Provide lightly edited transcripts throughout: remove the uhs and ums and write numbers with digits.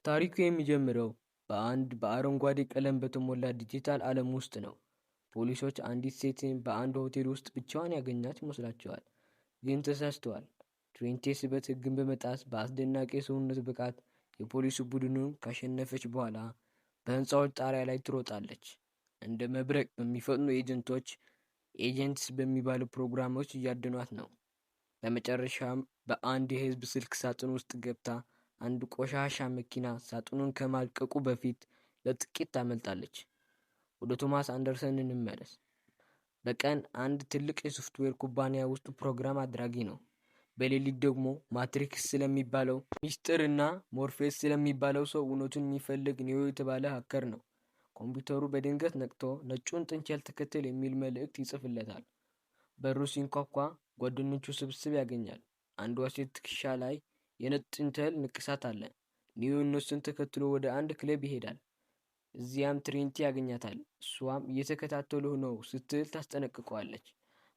ታሪኩ የሚጀምረው በአንድ በአረንጓዴ ቀለም በተሞላ ዲጂታል ዓለም ውስጥ ነው። ፖሊሶች አንዲት ሴትን በአንድ ሆቴል ውስጥ ብቻዋን ያገኟት ይመስላቸዋል፣ ግን ተሳስተዋል። ትሪኒቲ የስበት ሕግን በመጣስ በአስደናቂ የሰውነት ብቃት የፖሊስ ቡድኑን ካሸነፈች በኋላ በሕንፃዎች ጣሪያ ላይ ትሮጣለች። እንደ መብረቅ በሚፈጥኑ ኤጀንቶች agents በሚባሉ ፕሮግራሞች እያደኗት ነው። በመጨረሻም በአንድ የህዝብ ስልክ ሳጥን ውስጥ ገብታ አንድ ቆሻሻ መኪና ሳጥኑን ከማድቀቁ በፊት ለጥቂት ታመልጣለች። ወደ ቶማስ አንደርሰን እንመለስ። በቀን አንድ ትልቅ የሶፍትዌር ኩባንያ ውስጥ ፕሮግራም አድራጊ ነው። በሌሊት ደግሞ ማትሪክስ ስለሚባለው ሚስጥር እና ሞርፌስ ስለሚባለው ሰው እውነቱን የሚፈልግ ኒዮ የተባለ hacker ነው። ኮምፒውተሩ በድንገት ነቅቶ ነጩን ጥንቸል ተከተል የሚል መልእክት ይጽፍለታል። በሩ ሲንኳኳ ጓደኞቹ ስብስብ ያገኛል። አንዷ ሴት ትከሻ ላይ የነጭ ጥንቸል ንቅሳት አለ። ኒዮ እነሱን ተከትሎ ወደ አንድ ክለብ ይሄዳል። እዚያም ትሪኒቲ ያገኛታል። እሷም እየተከታተሉህ ነው ስትል ታስጠነቅቀዋለች።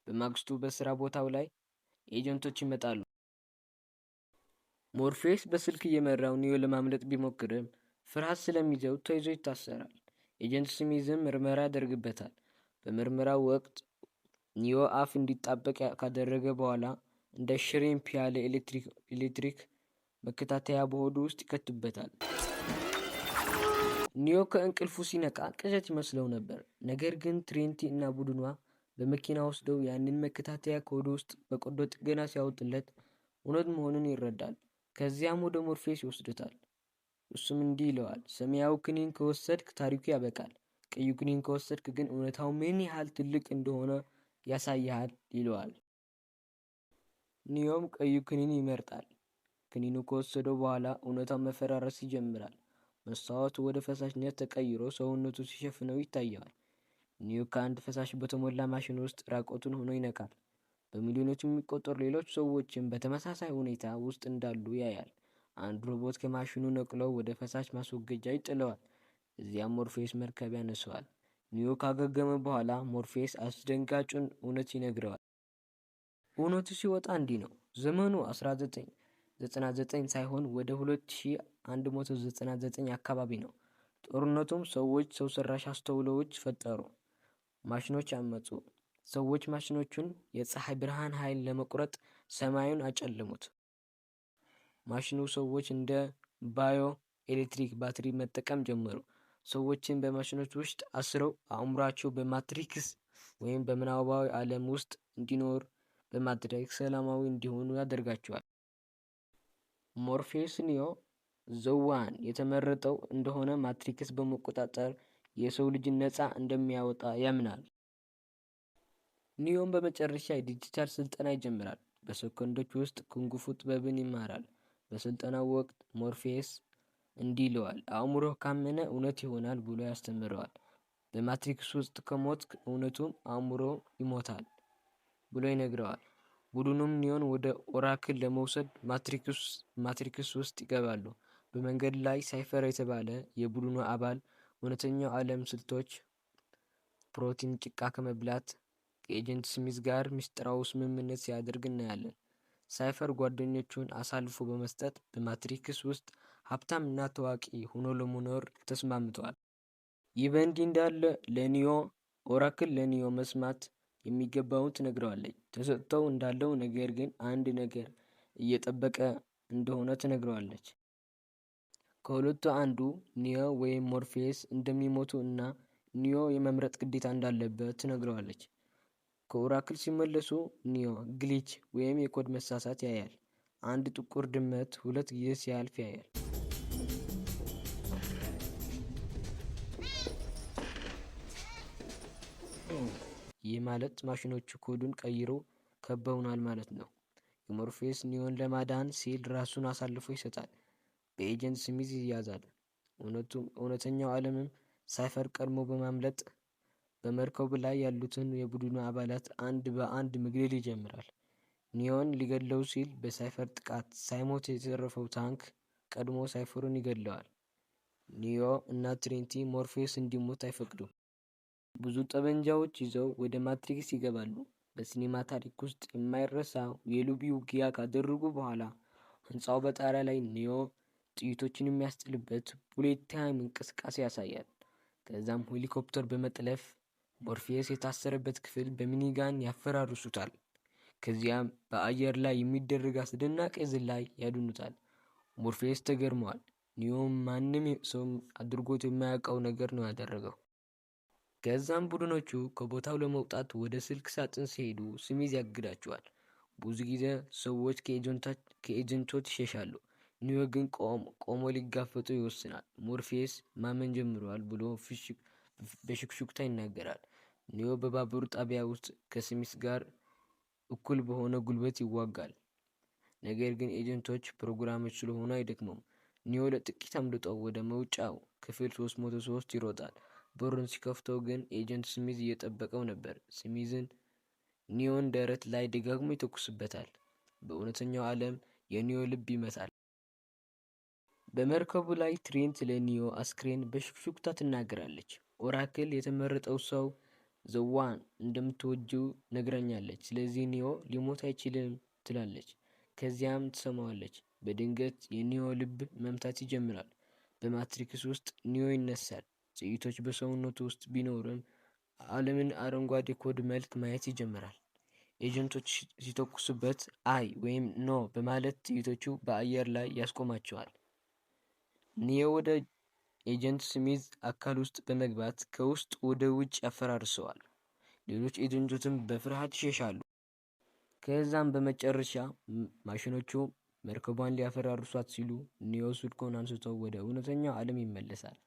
በማግስቱ በስራ ቦታው ላይ ኤጀንቶች ይመጣሉ። ሞርፌስ በስልክ እየመራው ኒዮ ለማምለጥ ቢሞክርም ፍርሃት ስለሚይዘው ተይዞ ይታሰራል። ኤጀንት ስሚዝም ምርመራ ያደርግበታል። በምርመራው ወቅት ኒዮ አፍ እንዲጣበቅ ካደረገ በኋላ እንደ shrimp ያለ ኤሌክትሪክ መከታተያ በሆዱ ውስጥ ይከቱበታል። ኒዮ ከእንቅልፉ ሲነቃ ቅዠት ይመስለው ነበር። ነገር ግን ትሪኒቲ እና ቡድኗ በመኪና ወስደው ያንን መከታተያ ከሆዱ ውስጥ በቀዶ ጥገና ሲያወጡለት እውነት መሆኑን ይረዳል። ከዚያም ወደ ሞርፌስ ይወስዱታል። እሱም እንዲህ ይለዋል፣ ሰማያዊ ክኒን ከወሰድክ ታሪኩ ያበቃል። ቀዩ ክኒን ከወሰድክ ግን እውነታው ምን ያህል ትልቅ እንደሆነ ያሳይሃል ይለዋል። ኒዮም ቀዩ ክኒን ይመርጣል። ክኒኑ ከወሰደው በኋላ እውነታው መፈራረስ ይጀምራል። መስታወቱ ወደ ፈሳሽነት ተቀይሮ ሰውነቱ ሲሸፍነው ይታየዋል። ኒዮ ከአንድ ፈሳሽ በተሞላ ማሽን ውስጥ ራቁቱን ሆኖ ይነቃል። በሚሊዮኖች የሚቆጠሩ ሌሎች ሰዎችም በተመሳሳይ ሁኔታ ውስጥ እንዳሉ ያያል። አንድ ሮቦት ከማሽኑ ነቅሎ ወደ ፈሳሽ ማስወገጃ ይጥለዋል። እዚያም ሞርፌስ መርከብ ያነሰዋል። ኒዮ ካገገመ በኋላ ሞርፌስ አስደንጋጩን እውነት ይነግረዋል። እውነቱ ሲወጣ እንዲህ ነው። ዘመኑ 1999 ሳይሆን ወደ 2199 አካባቢ ነው። ጦርነቱም ሰዎች ሰው ሰራሽ አስተውሎዎች ፈጠሩ። ማሽኖች አመጹ። ሰዎች ማሽኖቹን የፀሐይ ብርሃን ኃይል ለመቁረጥ ሰማዩን አጨለሙት። ማሽኑ ሰዎች እንደ ባዮ ኤሌክትሪክ ባትሪ መጠቀም ጀመሩ። ሰዎችን በማሽኖች ውስጥ አስረው አእምሯቸው በማትሪክስ ወይም በምናባዊ ዓለም ውስጥ እንዲኖር በማድረግ ሰላማዊ እንዲሆኑ ያደርጋቸዋል። ሞርፌስ ኒዮ the one የተመረጠው እንደሆነ ማትሪክስ በመቆጣጠር የሰው ልጅን ነፃ እንደሚያወጣ ያምናል። ኒዮም በመጨረሻ የዲጂታል ስልጠና ይጀምራል። በሰከንዶች ውስጥ ኩንግፉ ጥበብን ይማራል። በስልጠናው ወቅት ሞርፌስ እንዲህ ይለዋል፣ አእምሮህ ካመነ እውነት ይሆናል ብሎ ያስተምረዋል። በማትሪክስ ውስጥ ከሞትክ እውነቱም አእምሮ ይሞታል ብሎ ይነግረዋል። ቡድኑም ኒዮን ወደ ኦራክል ለመውሰድ ማትሪክስ ውስጥ ይገባሉ። በመንገድ ላይ ሳይፈር የተባለ የቡድኑ አባል እውነተኛው ዓለም ስልቶች ፕሮቲን ጭቃ ከመብላት ከኤጀንት ስሚዝ ጋር ምስጢራዊ ስምምነት ሲያደርግ እናያለን። ሳይፈር ጓደኞቹን አሳልፎ በመስጠት በማትሪክስ ውስጥ ሀብታም እና ታዋቂ ሆኖ ለመኖር ተስማምተዋል። ይህ በእንዲህ እንዳለ ለኒዮ ኦራክል ለኒዮ መስማት የሚገባውን ትነግረዋለች። ተሰጥቶው እንዳለው ነገር ግን አንድ ነገር እየጠበቀ እንደሆነ ትነግረዋለች። ከሁለቱ አንዱ ኒዮ ወይም ሞርፌስ እንደሚሞቱ እና ኒዮ የመምረጥ ግዴታ እንዳለበት ትነግረዋለች። ከኦራክል ሲመለሱ ኒዮ glitch ወይም የኮድ መሳሳት ያያል። አንድ ጥቁር ድመት ሁለት ጊዜ ሲያልፍ ያያል። ይህ ማለት ማሽኖቹ ኮዱን ቀይረው ከበውናል ማለት ነው። የሞርፌስ ኒዮን ለማዳን ሲል ራሱን አሳልፎ ይሰጣል። በኤጀንት ስሚዝ ይያዛል። እውነተኛው ዓለምም ሳይፈር ቀድሞ በማምለጥ በመርከቡ ላይ ያሉትን የቡድኑ አባላት አንድ በአንድ መግደል ይጀምራል። ኒዮን ሊገድለው ሲል በሳይፈር ጥቃት ሳይሞት የተረፈው ታንክ ቀድሞ ሳይፈሩን ይገድለዋል። ኒዮ እና ትሪኒቲ ሞርፌስ እንዲሞት አይፈቅዱም። ብዙ ጠመንጃዎች ይዘው ወደ ማትሪክስ ይገባሉ። በሲኒማ ታሪክ ውስጥ የማይረሳው የ lobby ውጊያ ካደረጉ በኋላ ህንፃው በጣሪያ ላይ ኒዮ ጥይቶችን የሚያስጥልበት bullet time እንቅስቃሴ ያሳያል። ከዛም ሄሊኮፕተር በመጥለፍ ሞርፊየስ የታሰረበት ክፍል በ minigun ያፈራርሱታል። ከዚያም በአየር ላይ የሚደረግ አስደናቂ ዝላይ ያድኑታል። ሞርፊየስ ተገርመዋል። ኒዮም ማንም ሰው አድርጎት የማያውቀው ነገር ነው ያደረገው። ከዛም ቡድኖቹ ከቦታው ለመውጣት ወደ ስልክ ሳጥን ሲሄዱ ስሚዝ ያግዳቸዋል። ብዙ ጊዜ ሰዎች ከኤጀንቶች ይሸሻሉ። ኒዮ ግን ቆሞ ሊጋፈጡ ይወስናል። ሞርፊየስ ማመን ጀምሯል ብሎ በሹክሹክታ ይናገራል። ኒዮ በባቡር ጣቢያ ውስጥ ከስሚዝ ጋር እኩል በሆነ ጉልበት ይዋጋል። ነገር ግን ኤጀንቶች ፕሮግራሞች ስለሆኑ አይደክሙም። ኒዮ ለጥቂት አምልጦ ወደ መውጫው ክፍል 303 ይሮጣል። በሩን ሲከፍተው ግን ኤጀንት ስሚዝ እየጠበቀው ነበር። ስሚዝን ኒዮን ደረት ላይ ደጋግሞ ይተኩስበታል። በእውነተኛው ዓለም የኒዮ ልብ ይመታል። በመርከቡ ላይ ትሪኒቲ ለኒዮ አስክሬን በሹክሹክታ ትናገራለች። ኦራክል የተመረጠው ሰው the one እንደምትወጂው ነግራኛለች። ስለዚህ ኒዮ ሊሞት አይችልም ትላለች። ከዚያም ትሰማዋለች። በድንገት የኒዮ ልብ መምታት ይጀምራል። በማትሪክስ ውስጥ ኒዮ ይነሳል። ጥይቶች በሰውነቱ ውስጥ ቢኖርም ዓለምን አረንጓዴ ኮድ መልክ ማየት ይጀምራል። ኤጀንቶች ሲተኩሱበት አይ ወይም no በማለት ጥይቶቹ በአየር ላይ ያስቆማቸዋል። ኒዮ ወደ ኤጀንት ስሚዝ አካል ውስጥ በመግባት ከውስጥ ወደ ውጭ ያፈራርሰዋል። ሌሎች ኤጀንቶችም በፍርሃት ይሸሻሉ። ከዛም በመጨረሻ ማሽኖቹ መርከቧን ሊያፈራርሷት ሲሉ ኒዮ ስልኩን አንስቶ ወደ እውነተኛው ዓለም ይመለሳል።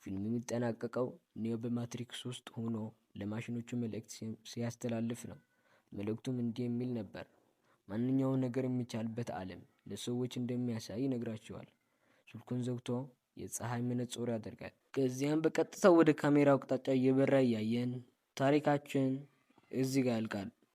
ፊልሙ የሚጠናቀቀው ኒዮ በማትሪክስ ውስጥ ሆኖ ለማሽኖቹ መልእክት ሲያስተላልፍ ነው። መልእክቱም እንዲህ የሚል ነበር። ማንኛውም ነገር የሚቻልበት ዓለም ለሰዎች እንደሚያሳይ ይነግራቸዋል። ስልኩን ዘግቶ የፀሐይ መነጽር ያደርጋል። ከዚያም በቀጥታ ወደ ካሜራው አቅጣጫ እየበራ እያየን ታሪካችን እዚህ ጋር ያልቃል።